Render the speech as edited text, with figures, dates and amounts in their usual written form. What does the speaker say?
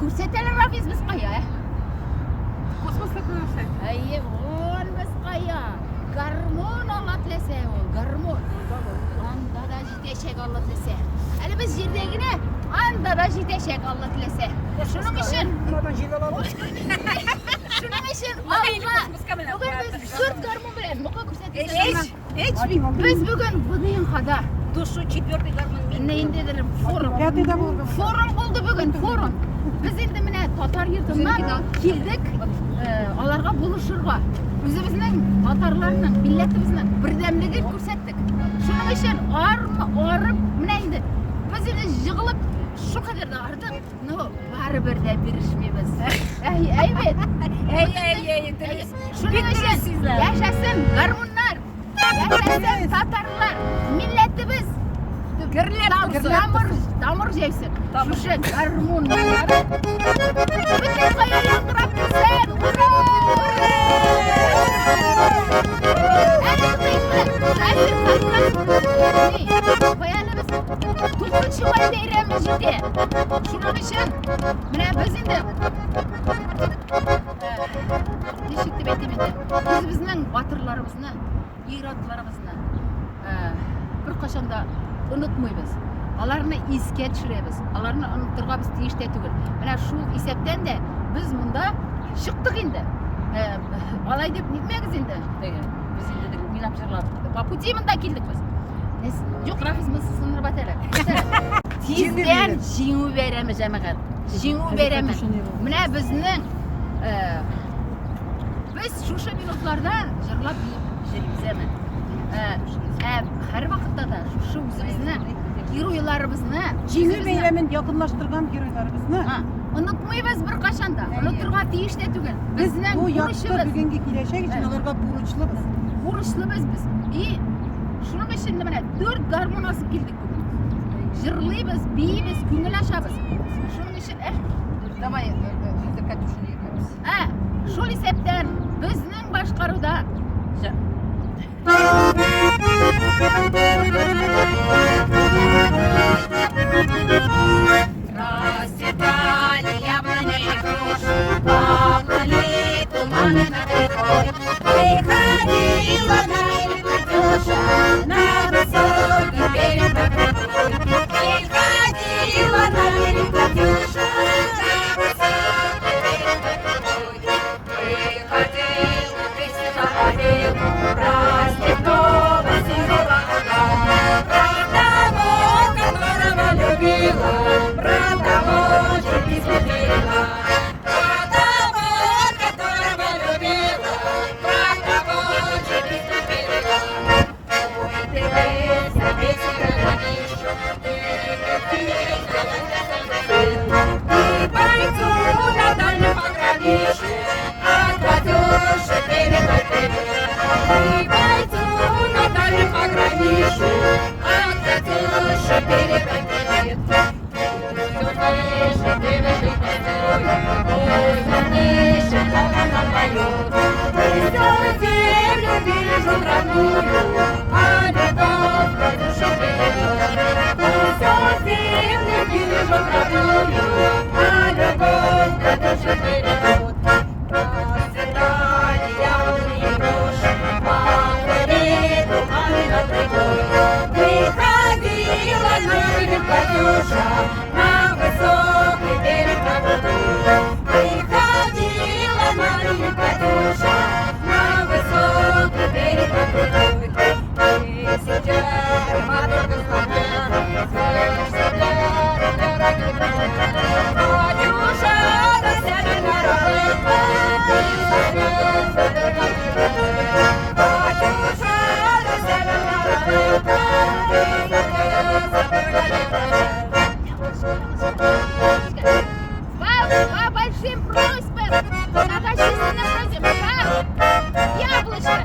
Күрсәтәләр Рафис без кая, ә? Космоста күрсәт. Әйе, вон без кая. Гармун Алла теләсә ул, гармун. Анда да җитәчәк Алла теләсә. Әле без җирдә генә, анда да җитәчәк Алла теләсә. Шуның өчен Монадан җил алабыз. Шуның өчен Алла. Бүген без дүрт гармун белән мука күрсәтәчәк. Без бүген ВДНХда. Душу четвертый гармун мин. Менә инде форум. Пятый да булды. Форум булды бүген, форум. Без инде менә татар йортыннан килдек, аларга булышырга. Үзебезнең татарларның, милләтебезнең бердәмлеген күрсәттек. Шуның өчен арып, менә инде без инде җыгылып шул кадәр дә ардык, но барыбер дә бирешмибез. Әй, әйбәт. Әй, әй, әй, дөрес. Шуның өчен яшәсен гармуннар, яшәсен татарлар, милләтебез Гөрләп торсын. Тамыр, тамыр җәйсен. Шушы гармуннар. Бөтен кая яңгырап торсын. Ура! Әле хәзер как раз кая әле без 9 май бәйрәме җитә. Шуның өчен менә без инде ничек дип әйтим инде, үзебезнең батырларыбызны, ир-атларыбызны беркайчан да онытмыйбыз. Аларны искә төшерәбез. Аларны онытырга без тиеш тә түгел. Менә шул исәптән дә без монда чыктык инде. Алай дип нитмәгез инде. Теге, без инде теге уйнап җырлап. По пути монда килдек без. Юк, Рафис, мы сынырып әтәләр. Тиздән Җиңү бәйрәме, җәмәгать. Җиңү бәйрәме. Менә безнең без шушы минутларда җырлап биеп йөрибез әме. Ә һәр вакытта да шушы үзебезнең геройларыбызны Җиңү бәйрәмен якынлаштырган геройларыбызны онытмыйбыз беркайчан да. Онытырга тиеш тә түгел. Без Безнең бу якты бурычыбыз. бүгенге киләчәк өчен аларга бурычлыбыз. Бурычлыбыз без. И шуның өчен дә менә дүрт гармун асып килдек бүген. Җырлыйбыз, биибез, күңел ачабыз. Шуның өчен, Давай, хәзер Катюшаны йөртәбез. Шул исәптән безнең башкаруда җыр. Расцветали яблони и груши, поплыли туманы над рекой. Выходила на берег Катюша, на высокий берег над рекой. Выходила на берег Катюша, на высокий берег над рекой. Выходила, песню заходила, про степного сизого орла, про того, которого любила, про того, что письма пела. Про того, которого любила, про того, что письма пела. Ой, ты песня, песня, ты бойцу на дальнем пограничье, а Катюше передай привет. Ты бойцу на дальнем пограничье, а Катюше передай привет. Пусть услышит и бежит косою, пусть услышит, как она поет. Пусть он землю бережет родную, а любовь Катюше бережет. Пусть он землю бережет родную, а любовь Катюше бережет. Расцветали яблони и груши, поплыли туманы над рекой. Выходила на берег Катюша, на высокий берег на крутой. Выходила на берег Катюша, на высокий берег на крутой. Тысяча матушка Катюша, да сядет на Катюша, да сядет на По большим просьбам, многочисленным просьбам, по яблочко.